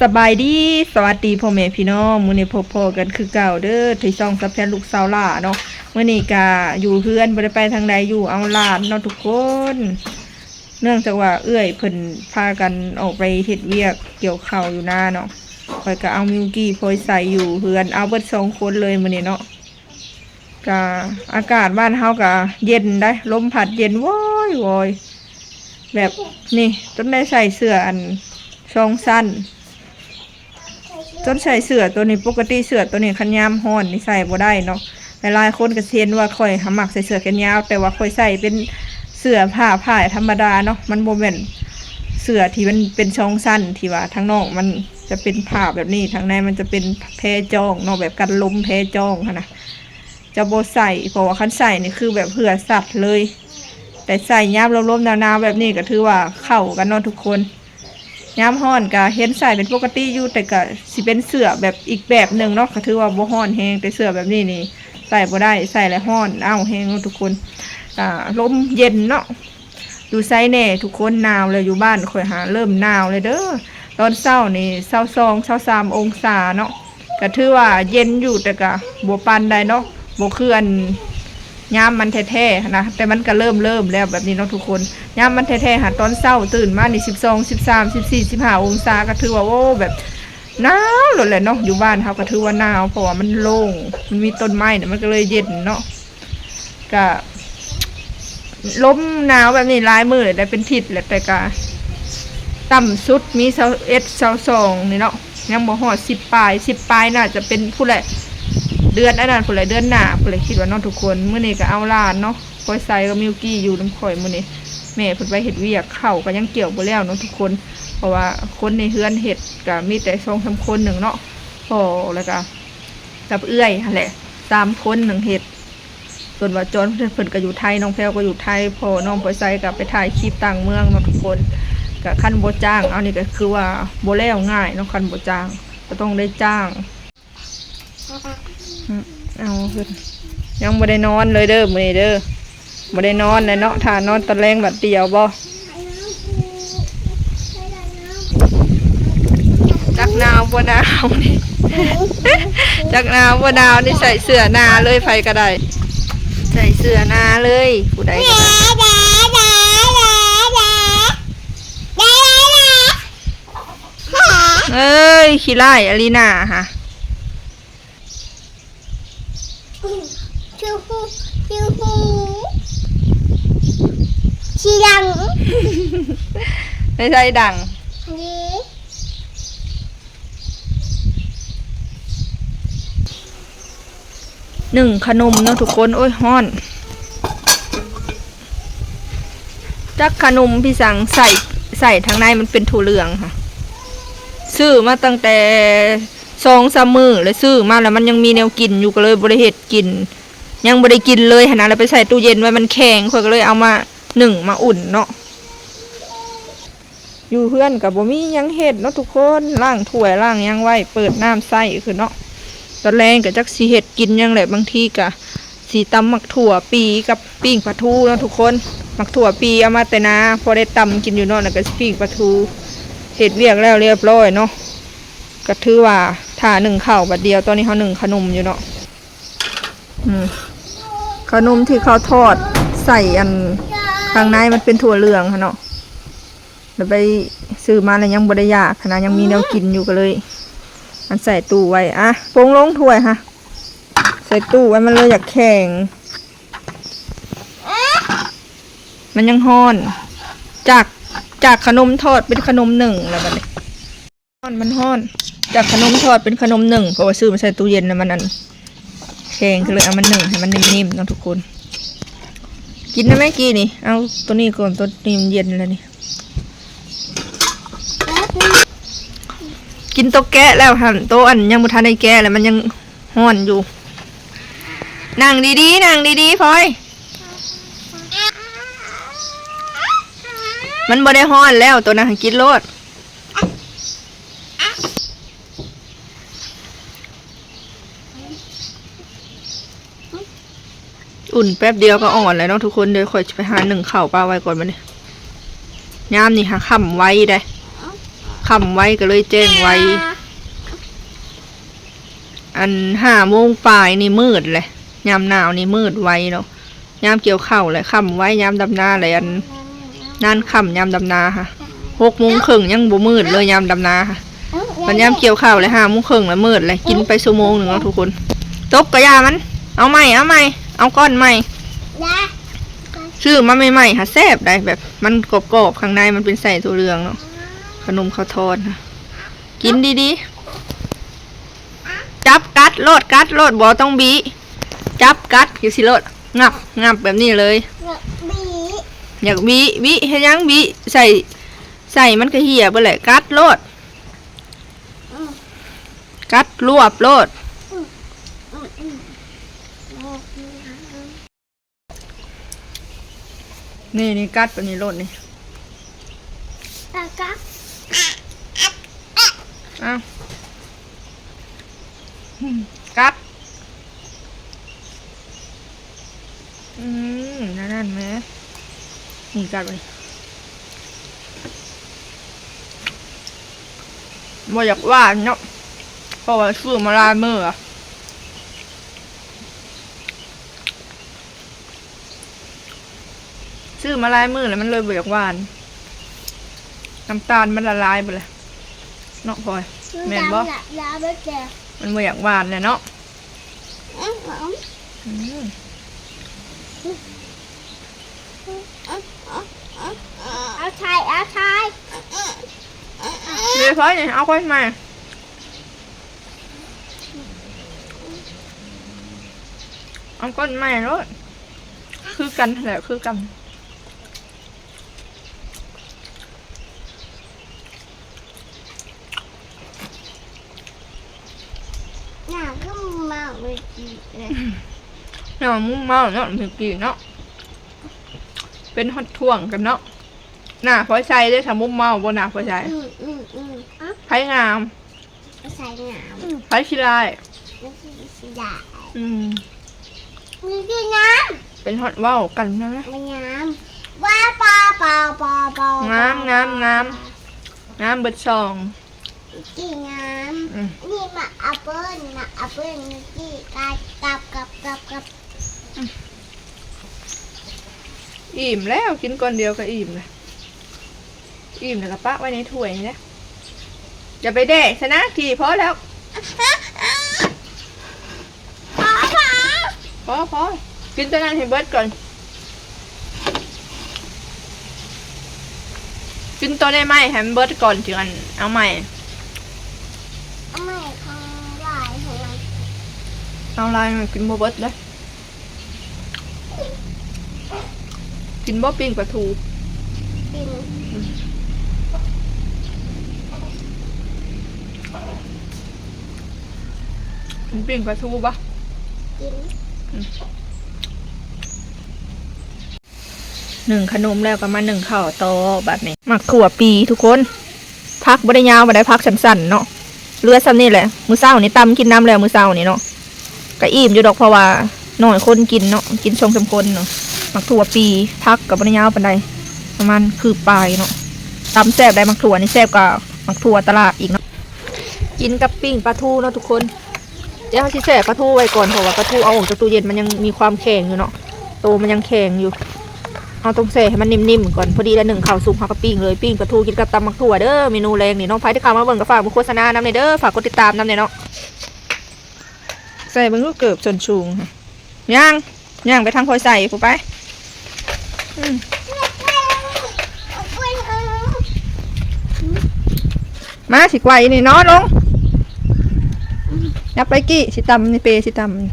ສະບາຍດີ ສະຫວັດດີພໍ່ແມ່ພີ່ນ້ອງ ມື້ນີ້ພົບພໍ້ກັນຄືເກົ່າເດີ ທີ່ຊ່ອງສາວແພນລູກສາວຫຼ້າເນາະ. ມື້ນີ້ກະຢູ່ເຮືອນ ບໍ່ໄດ້ໄປທາງໃດ ຢູ່ເອົາຫຼານເນາະທຸກຄົນ. ເນື່ອງຈາກວ່າເອື້ອຍເພິ່ນພາກັນອອກໄປເຮັດວຽກກ່ຽວເຂົ້າຢູ່ນາເນາະ, ຂ້ອຍກະເອົາມິວກີ້ພອຍໃສຢູ່ເຮືອນ ເອົາເບິດສອງຄົນເລີຍມື້ນີ້ເນາະ. ກະອາກາດບ້ານເຮົາກະເຢັນໄດ໋ ລົມພັດເຢັນວອຍໆ ແບບນີ້ ຈົນໄດ້ໃສ່ເສື້ອອັນສອງຊັ້ນ ຈົນໃສ່ເສື້ອໂຕນີ້. ປົກກະຕິເສື້ອໂຕນີ້ຄັນຍາມຮ້ອນນີ້ໃສ່ບໍ່ໄດ້ເນາະ. ຫຼາຍໆຄົນກະຊິເຫັນວ່າຂ້ອຍຫາມັກໃສ່ເສື້ອແຂນຍາວ ແຕ່ວ່າຂ້ອຍໃສ່ເປັນເສື້ອຜ້າຝ້າຍທຳມະດາເນາະ, ມັນບໍ່ແມ່ນເສື້ອທີ່ມັນເປັນສອງຊັ້ນ ທີ່ວ່າທາງນອກມັນຈະເປັນຜ້າແບບນີ້ ທາງໃນມັນຈະເປັນແພຈ້ອງເນາະ ແບບກັນລົມແພຈ້ອງຫັ້ນນະ. ຈະບໍ່ໃສ່ ເພາະວ່າຄັນໃສ່ນີ້ຄືແບບເຫື່ອສັດເລີຍ. ແຕ່ໃສ່ຍາມລົມໆໜາວໆແບບນີ້ກະຖືວ່າເຂົ້າກັນເນາະທຸກຄົນ. ຍາມຮ້ອນກະເຫັນໃສ່ເປັນປົກກະຕິຢູ່ ແຕ່ກະຊິເປັນເສື້ອແບບອີກແບບໜຶ່ງເນາະ ກະຖືວ່າບໍ່ຮ້ອນແຮງ. ແຕ່ເສື້ອແບບນີ້ນີ້ໃສ່ບໍ່ໄດ້ ໃສ່ແລ້ວຮ້ອນອ້າວແຮງເນາະທຸກຄົນ. ກະລົມເຢັນເນາະ. ຢູ່ໃສແດ່ທຸກຄົນ ໜາວແລ້ວ ຢູ່ບ້ານຂ້ອຍຫາເລີ່ມໜາວແລ້ວເດີ. ຕອນເຊົ້ານີ້ຊາວສອງ ຊາວສາມອົງສາເນາະ ກະຖືວ່າເຢັນຢູ່ ແຕ່ກະບໍ່ປານໃດເນາະ ບໍ່ຄືອັນຍາມມັນແທ້ໆຫັ້ນນະ. ແຕ່ມັນກະເລີ່ມ ເລີ່ມແລ້ວແບບນີ້ເນາະທຸກຄົນ. ຍາມມັນແທ້ໆຫາຕອນເຊົ້າຕື່ນມານີ້ສິບສອງ ສິບສາມ ສິບສີ່ ສິບຫ້າອົງສາ ກະຖືວ່າ ໂອ້ ແບບໜາວໂລດແຫຼະເນາະ. ຢູ່ບ້ານເຮົາກະຖືວ່າໜາວ ເພາະວ່າມັນໂລ່ງ ມັນມີຕົ້ນໄມ້ນະ ມັນກະເລີຍເຢັນເນາະ. ກະລົມໜາວແບບນີ້ຫຼາຍມື້ແລ້ວ ໄດ້ເປັນທິດແລ້ວ ແຕ່ກະຕ່ຳສຸດມີຊາວເອັດ ຊາວສອງນີ້ເນາະ ຍັງບໍ່ຮອດສິບປາຍ. ສິບປາຍໜ້າຈະເປັນພຸ້ນແຫຼະ ເດືອນອັນນັ້ນພຸ້ນແຫຼະ ເດືອນໜ້າພຸ້ນແຫຼະ ຄິດວ່າເນາະທຸກຄົນ. ມື້ນີ້ກະເອົາຫຼານເນາະ ພອຍໃສກັບມິວກີ້ຢູ່ນຳຂ້ອຍມື້ນີ້. ແມ່ເພິ່ນໄປເຮັດວຽກ ເຂົ້າກະຍັງກ່ຽວບໍ່ແລ້ວເນາະທຸກຄົນ ເພາະວ່າຄົນໃນເຮືອນເຮັດກະມີແຕ່ສອງສາມຄົນໜຶ່ງເນາະ ພໍ່ ແລ້ວກະກັບເອື້ອຍຫັ້ນແຫຼະ ສາມຄົນໜຶ່ງເຮັດ. ສ່ວນວ່າຈອນເພິ່ນກະຢູ່ໄທ ນ້ອງແພວກະຢູ່ໄທ ພໍ່ນ້ອງພອຍໃສກະໄປຖ່າຍຄລິບຕ່າງເມືອງເນາະທຸກຄົນ. ກະຄັນບໍ່ຈ້າງເອົານີ້ກະຄືວ່າບໍ່ແລ້ວງ່າຍເນາະ ຄັນບໍ່ຈ້າງກະຕ້ອງໄດ້ຈ້າງ. ອືມ ເອົາເພິ່ນ ຍັງບໍ່ໄດ້ນອນເລີຍເດີມື້ນີ້ເດີ. ບໍ່ໄດ້ນອນແລ້ວເນາະ ຖ້ານອນຕອນແລງບາດດຽວບໍ? ຈັກໜາວບໍ່ໜາວນີ້ ຈັກໜາວບໍ່ໜາວນີ້ ໃສ່ເສື້ອໜາເລີຍ ໃຜກະໄດ້ ໃສ່ເສື້ອໜາເລີຍ ຜູ້ໃດກະໄດ້. ເອີຍ ຂີ້ຮ້າຍອາລີນາຫະ. ຊື່ຫູ ຊື່ຫູ ຊິດັງ ໄດ້ໃສ່ດັງ ນີ້ ໜຶ້ງຂະໜົມເນາະທຸກຄົນ. ໂອ້ຍ ຮ້ອນ. ຈັກຂະໜົມພີ່ສັງ ໃສ່ ໃສ່ທາງໃນມັນເປັນຖົ່ວເຫຼືອງຫະ. ຊື້ມາຕັ້ງແຕ່ສອງສາມມື້ແລ້ວ ຊື້ມາແລ້ວມັນຍັງມີແນວກິນຢູ່ ກະເລີຍບໍ່ໄດ້ເຮັດກິນ ຍັງບໍ່ໄດ້ກິນເລີຍຫັ້ນນະ. ແລ້ວໄປໃສ່ຕູ້ເຢັນໄວ້ມັນແຂງ ຂ້ອຍກະເລີຍເອົາມາໜຶ້ງມາອຸ່ນເນາະ. ຢູ່ເຮືອນກະບໍ່ມີຫຍັງເຮັດເນາະທຸກຄົນ ລ້າງຖ້ວຍລ້າງຫຍັງໄວ້ ເປີດນ້ຳໃຊ້ຄືເນາະ. ຕອນແລງກະຈັກຊິເຮັດກິນຫຍັງແຫຼະ ບາງທີກະຊິຕຳໝາກຖົ່ວປີກັບປີ້ງປາທູເນາະທຸກຄົນ. ໝາກຖົ່ວປີເອົາມາແຕ່ນາ ພໍໄດ້ຕຳກິນຢູ່ເນາະ ແລ້ວກະຊິປີ້ງປາທູ. ເຮັດວຽກແລ້ວລຽບຮ້ອຍເນາະ ກະຖືວ່າຖ້າໜຶ້ງເຂົ້າບາດດຽວ. ຕອນນີ້ເຮົາໜຶ້ງຂະໜົມຢູ່ເນາະ. ອືມ ຂະໜົມທີ່ເຂົາທອດໃສ່ອັນ ຂ້າງໃນມັນເປັນຖົ່ວເຫຼືອງຫັ້ນເນາະ. ແລ້ວໄປຊື້ມາແລ້ວຍັງບໍ່ໄດ້ຢາກຫັ້ນນະ ຍັງມີແນວກິນຢູ່ ກະເລີຍອັນໃສ່ຕູ້ໄວ້. ອະ ປົງລົງຖ້ວຍຫະ ໃສ່ຕູ້ໄວ້ ມັນເລີຍຢາກແຂງ ມັນຍັງຮ້ອນ. ຈາກ ຈາກຂະໜົມທອດເປັນຂະໜົມໜຶ້ງແລ້ວບາດນີ້. ຮ້ອນ ມັນຮ້ອນ ຈາກຂະໜົມທອດເປັນຂະໜົມໜຶ້ງ ເພາະວ່າຊື້ມາໃສ່ຕູ້ເຢັນແລ້ວມັນອັນແຂງ ກະເລີຍເອົາມາໜຶ້ງໃຫ້ມັນນິ້ມໆເນາະທຸກຄົນ. ກິນໄດ້ໄໝກີ້ນີ້ ເອົາໂຕນີ້ກ່ອນ ໂຕນີ້ມັນເຢັນແລ້ວນີ້. ກິນໂຕແກະແລ້ວຫັ້ນ ໂຕອັນຍັງບໍ່ທັນໄດ້ແກະແລ້ວ ມັນຍັງຮ້ອນຢູ່. ນັ່ງດີໆ ນັ່ງດີໆ ພອຍ ມັນບໍ່ໄດ້ຮ້ອນແລ້ວ ໂຕນັ້ນຫັ້ນ ກິນໂລດ. ອຸ່ນແປັບດຽວກະອ່ອນແລ້ວເນາະທຸກຄົນ. ດຽວຂ້ອຍຊິໄປຫາໜຶ້ງເຂົ້າປະໄວ້ກ່ອນບາດນີ້. ຍາມນີ້ຫາຄ່ຳໄວເດ້. ຄ່ຳໄວກໍເລີຍແຈ້ງໄວ. ອັນ ຫ້າໂມງປາຍນີ້ມືດແຫຼະ. ຍາມໜາວນີ້ມືດໄວເນາະ. ຍາມກ່ຽວເຂົ້າແຫຼະ ຄ່ຳໄວ. ຍາມດຳນາແຫຼະ ອັນ ນານຄ່ຳຍາມດຳນາຫະ. ຫົກໂມງເຄິ່ງຍັງບໍ່ມືດເລີຍຍາມດຳນາຫະ. ບັດຍາມກ່ຽວເຂົ້າແຫຼະ ຫ້າໂມງເຄິ່ງລະມືດແຫຼະ. ກິນໄປຊົ່ວໂມງໜຶ່ງເນາະທຸກຄົນ. ຕົກກະຢ່າມັນ. ເອົາໃໝ່ ເອົາໃໝ່ ເອົາກ້ອນໃໝ່. ຊື້ມາໃໝ່ໆຫາແຊບໄດ໋. ແບບມັນກອບໆ ຂ້າງໃນມັນເປັນໄສ້ຖົ່ວເຫຼືອງເນາະ. ຂະໜົມເຂົ້າທອດຫະ. ກິນດີໆ. ຈັບກັດໂລດ ກັດໂລດ ບໍ່ຕ້ອງບີ້. ຈັບກັດຢູ່ຊີ້ໂລດ ງັບ ງັບແບບນີ້ເລີຍ. ຢາກບີ້ ບີ້ເຮັດຫຍັງ? ບີ້ໃສ່ ໃສ່ມັນກະເຫ່ຍເບິດແຫຼະ. ກັດໂລດ ອືມ ກັດລວບໂລດ. ອືມ ອືມ ອືມ ນີ້ ນີ້ ກັດປານນີ້ໂລດນີ້. ອາ ກັດ ເອົາ ກັດ. ອືມ ນັ້ນໆ ແມ່ ນີ້ ກັດໄວ້. ບໍ່ຢາກຫວານເນາະ ເພາະວ່າຊື້ມາຫຼາຍມື້ລະ. ຊື້ມາຫຼາຍມື້ແລ້ວ ມັນເລີຍບໍ່ຢາກຫວານ. ນ້ຳຕານມັນລະລາຍເບິດແລ້ວເນາະພອຍ ແມ່ນບໍ່? ມັນບໍ່ຢາກຫວານແລ້ວເນາະ. ອືມ ອືມ ເອົາໃສ່ ເອົາໃສ່ ເດພອຍນີ້ ເອົາກ້ອນໃໝ່. ເອົາກ້ອນໃໝ່ໂລດ ຄືກັນຫັ້ນແຫຼະ ຄືກັນ. ໜ້າຄືໝູ່ເມົາເມື່ອກີ້ເລີຍ ໜ້າໝູ່ເມົາເນາະ ເມື່ອກີ້ເນາະ. ເປັນຮອດຖ້ວງກັນເນາະ. ໜ້າພອຍໃສເດ້ ຖ້າໝູ່ເມົາບໍ່ ໜ້າພອຍໃສ. ອືມ ອືມ ອືມ ອະ ໃຜງາມ? ໃສງາມ ໃຜຂີ້ຮ້າຍ? ມັນຊິຂີ້ຮ້າຍ. ອືມ ມັນຄືງາມ ເປັນຮອດເວົ້າກັນນະ. ມັນງາມ ວ້າ ປາ ປາ ປາ ປາ ງາມ ງາມ ງາມ ງາມເບິດສອງ. ກີ້ງາມ. ອືມ ນີ້ໝາກແອັບເປິ້ນ ໝາກແອັບເປິ້ນ ກີ້ກັບ ກັບ ກັບ ກັບ ກັບ. ອືມ ອີ່ມແລ້ວ ກິນກ່ອນດຽວກໍອີ່ມແລ້ວ. ອີ່ມແລ້ວກໍປະໄວ້ໃນຖ້ວຍນີ້ແຫຼະ. ຢ່າໄປແດກຊະນະ ກີ້ ພໍແລ້ວ. ພໍ ພໍ ພໍ ພໍ ກິນໂຕນັ້ນໃຫ້ເບິດກ່ອນ. ກິນໂຕໃໝ່ໆໃຫ້ມັນເບິດກ່ອນ ຈຶ່ງອັນເອົາໃໝ່. ເອົາໃໝ່ ເອົາຫຼາຍໃຫ້ມັນ ເອົາຫຼາຍມັນກິນບໍ່ເບິດເດ້. ກິນບໍ່ ປີ້ງປາທູ? ກິນ. ອືມ ກິນປີ້ງປາທູບໍ່? ກິນ. ອືມ ໜຶ້ງຂະໜົມແລ້ວກໍມາໜຶ້ງເຂົ້າຕໍ່ບາດນີ້. ໝາກຖົ່ວປີທຸກຄົນ. ຜັກບໍ່ໄດ້ຍາວປານໃດ ຜັກສັ້ນໆເນາະ. ເຫຼືອຊ່ຳນີ້ແຫຼະ ມື້ເຊົ້ານີ້ຕຳກິນນຳແລ້ວ ມື້ເຊົ້ານີ້ເນາະ. ກະອີ່ມຢູ່ດອກ ເພາະວ່າໜ້ອຍຄົນກິນເນາະ ກິນສອງສາມຄົນເນາະ. ໝາກຖົ່ວປີ ຜັກກໍບໍ່ໄດ້ຍາວປານໃດ ປະມານຄືບປາຍເນາະ. ຕຳແຊບໄດ໋ ໝາກຖົ່ວນີ້ແຊບກວ່າໝາກຖົ່ວຕະຫຼາດອີກເນາະ. ກິນກັບປີ້ງປາທູເນາະທຸກຄົນ. ດຽວເຮົາຊິແຊ່ປາທູໄວ້ກ່ອນ ເພາະວ່າປາທູເອົາອອກຈາກຕູ້ເຢັນ ມັນຍັງມີຄວາມແຂງຢູ່ເນາະ ໂຕມັນຍັງແຂງຢູ່. ເຮົາຕ້ອງແຊ່ໃຫ້ມັນນິ້ມໆກ່ອນ. ພໍດີລະ ໜຶ້ງເຂົ້າສຸກ ເຮົາກໍປີ້ງເລີຍ. ປີ້ງປາທູກິນກັບຕຳໝາກຖົ່ວເດີ້ ເມນູແລງນີ້ເນາະ. ໃຜທີ່ເຂົ້າມາເບິ່ງກໍຝາກເບິ່ງໂຄສະນານຳແດ່ເດີ້ ຝາກກົດຕິດຕາມນຳແດ່ເນາະ. ໃສ່ເບິ່ງລູກເກີບສົ້ນສູງ. ຍ່າງ ຍ່າງໄປທາງພອຍໃສພຸ້ນໄປ. ອືມ ມາ ຊິໄກວນີ້ ນອນລົງ. ຫຍັບໄປກີ້ ຊິຕຳນີ້ ເປຊິຕຳນີ້.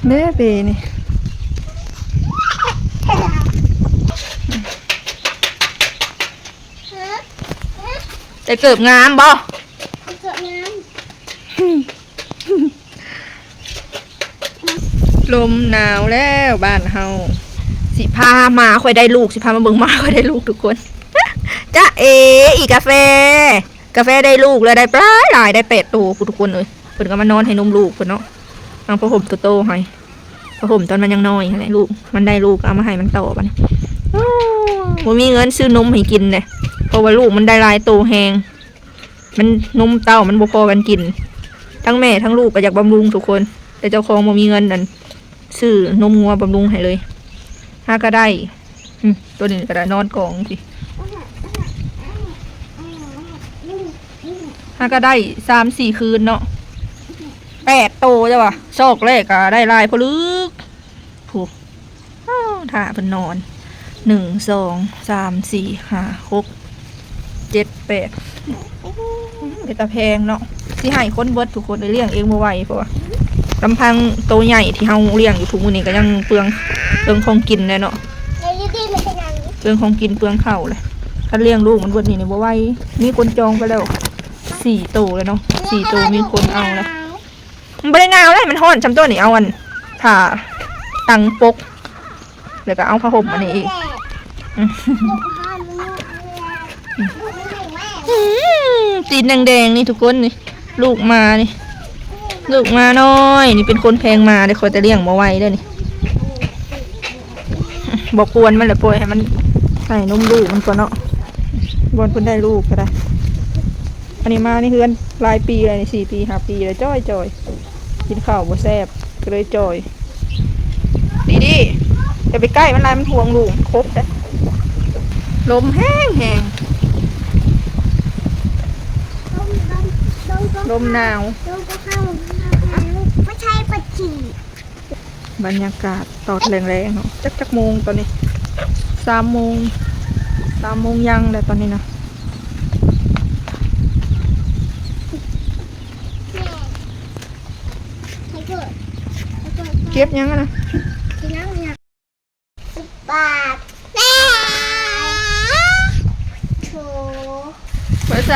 ແມ່ເປນີ້ ໄດ້ເກີບງາມບໍ່? ເກີບງາມ. ລົມໜາວແລ້ວບ້ານເຮົາ. ຊິພາໝາຂ້ອຍໄດ້ລູກ ຊິພາມາເບິ່ງໝາຂ້ອຍໄດ້ລູກທຸກຄົນ. ຈ໊ະເອ ອີກາແຟ ກາແຟໄດ້ລູກແລ້ວ ໄດ້ຫຼາຍໆ ໄດ້ແປດໂຕພຸ້ນທຸກຄົນເອີຍ. ເພິ່ນກໍມານອນໃຫ້ນົມລູກເພິ່ນເນາະ. ເອົາຜ້າຫົ່ມໂຕໆໃຫ້ ຜ້າຫົ່ມຕອນມັນຍັງນ້ອຍຫັ້ນແຫຼະ. ລູກມັນໄດ້ລູກ ເອົາມາໃຫ້ມັນຕໍ່ບັດນີ້. ໂອ້ ບໍ່ມີເງິນຊື້ນົມໃຫ້ກິນເດ້. ເພາະວ່າລູກມັນໄດ້ຫຼາຍໂຕແຮງ ມັນ ນົມເຕົ້າມັນບໍ່ພໍກັນກິນ ທັງແມ່ທັງລູກກໍຢາກບຳລຸງທຸກຄົນ ແຕ່ເຈົ້າຂອງບໍ່ມີເງິນນັ້ນ ຊື້ນົມງົວບຳລຸງໃຫ້ເລີຍ. ຫາກໍໄດ້ ອືມ ໂຕນີ້ກໍໄດ້ນອນກອງຊີ້ ຫາກໍໄດ້ສາມສີ່ຄືນເນາະ ແປດໂຕ. ເຈົ້າວ່າຊອກແລກກໍໄດ້ຫຼາຍພໍລຶກ ຜູ້ ອ້າວ ຖ້າເພິ່ນນອນ ໜຶ່ງ ສອງ ສາມ ສີ່ ຫ້າ ຫົກ ເຈັດ ແປດ ອືມ ເປັນຕາແພງເນາະ ຊິໃຫ້ຄົນເບິດທຸກຄົນ ໄດ້ລ້ຽງເອງບໍ່ໄຫວ ເພາະວ່າລຳພັງໂຕໃຫຍ່ທີ່ເຮົາລ້ຽງຢູ່ທຸກມື້ນີ້ກໍຍັງເປືອງ ເປືອງຂອງກິນແຫຼະເນາະ ເປືອງຂອງກິນ ເປືອງເຂົ້າແຫຼະ. ຄັນລ້ຽງລູກມັນເບິດນີ້ນີ້ບໍ່ໄຫວ ມີຄົນຈອງໄປແລ້ວສີ່ໂຕແລ້ວເນາະ ສີ່ໂຕມີຄົນເອົາແລ້ວ. ມັນບໍ່ໄດ້ໜາວເດ້ ມັນຮ້ອນຊ່ຳໂຕນີ້ ເອົາອັນຜ້າຕັງປົກ ແລ້ວກໍເອົາຜ້າຫົ່ມອັນນີ້ອີກ ອືມ ອືມ ຕີນແດງໆ ນີ້ທຸກຄົນນີ້ ລູກໝານີ້ ລູກໝານ້ອຍນີ້ ເປັນຄົນແພງໝາເດ້ ຂ້ອຍແຕ່ລ້ຽງບໍ່ໄຫວເດ້ນີ້. ບໍ່ກວນມັນແຫຼະ ປ່ອຍໃຫ້ມັນໃຫ້ນົມລູກມັນກ່ອນເນາະ ບ່ອນເພິ່ນໄດ້ລູກກໍໄດ້. ອັນນີ້ມາໃນເຮືອນຫຼາຍປີແລ້ວນີ້ ສີ່ປີ ຫ້າປີແລ້ວ ຈ່ອຍໆ ກິນເຂົ້າບໍ່ແຊບ ກໍເລີຍຈ່ອຍ. ດີໆ ຢ່າໄປໃກ້ມັນຫຼາຍ ມັນຫ່ວງລູກ ມັນຄົບເດ້. ລົມແຮງໆ ລົມໜາວ ບໍ່ໃຊ່ປາຈີ. ບັນຍາກາດຕອນແລງໆ ເນາະ ຈັກ ຈັກໂມງຕອນນີ້ ສາມໂມງ ສາມໂມງຢ່າງແລ້ວຕອນນີ້ນະ. ເກັບຫຍັງຫັ້ນນະ? ບາດ ໂຖ ໄປໃສ?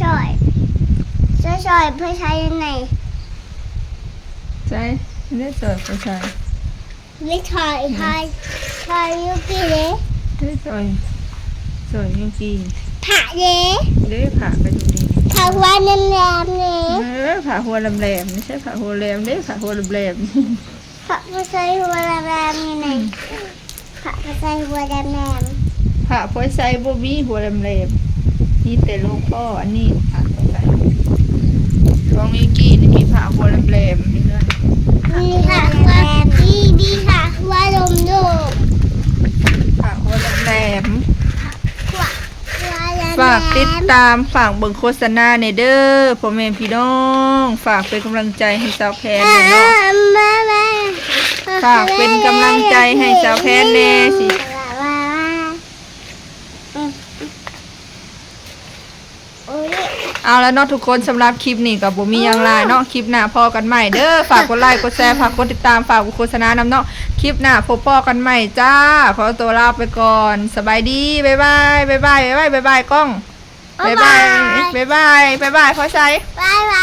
ຊ່ອຍໆ ຊ່ອຍໆ ເພິ່ນໃຊ້ໃນ ໃສ ໄດ້ຊ່ອຍໄປໃສ? ໄດ້ຊ່ອຍ ອືມ ຊ່ອຍ ຊ່ອຍຢູກິເດ້ ໄດ້ຊ່ອຍ ຊ່ອຍຢູກິ ພະເດ້ ເດ້ ພະກໍຢູ່ນີ້ ພະຫົວແຫຼມໆ ນີ້ ເອີ ພະຫົວແຫຼມໆ ນີ້ ໃຊ້ພະຫົວແຫຼມເດ້ ພະຫົວແຫຼມໆ ພະບໍ່ໃຊ້ຫົວແຫຼມໆ ນີ້ ອືມ ພະບໍ່ໃຊ້ຫົວແຫຼມໆ ພະພອຍໄຊບໍ່ມີຫົວແຫຼມໆ ມີແຕ່ຫຼວງພໍ່ອັນນີ້ ພະພອຍໄຊ ຂອງອີກີ້ນີ້ມີພະຫົວແຫຼມໆ ນີ້ເດີ ມີພະຫົວແຫຼມ ມີ ມີພະຫົວໂດມໆ ພະຫົວແຫຼມໆ ພະຫົວ ຝາກຕິດຕາມ ຝາກເບິ່ງໂຄສະນາແດ່ເດີ ພໍ່ແມ່ພີ່ນ້ອງ ຝາກເປັນກຳລັງໃຈໃຫ້ສາວແພນແດ່ເນາະ ຝາກເປັນກຳລັງໃຈໃຫ້ສາວແພນແດ່ ຊິ ເອົາລະເນາະທຸກຄົນ ສຳລັບຄລິບນີ້ກໍບໍ່ມີຫຍັງຫຼາຍເນາະ ຄລິບໜ້າພໍ້ກັນໃໝ່ເດີ ຝາກກົດໄລກົດແຊ ຝາກກົດຕິດຕາມ ຝາກໂຄສະນານຳເນາະ ຄລິບໜ້າພົບພໍ້ກັນໃໝ່ຈ້າ ຂໍຕົວລາໄປກ່ອນ ສະບາຍດີ ບາຍບາຍ ບາຍບາຍ ບາຍບາຍ ບາຍບາຍກ້ອງ ບາຍບາຍ ບາຍບາຍ ບາຍບາຍ ພໍ້ໄຊ ບາຍບາ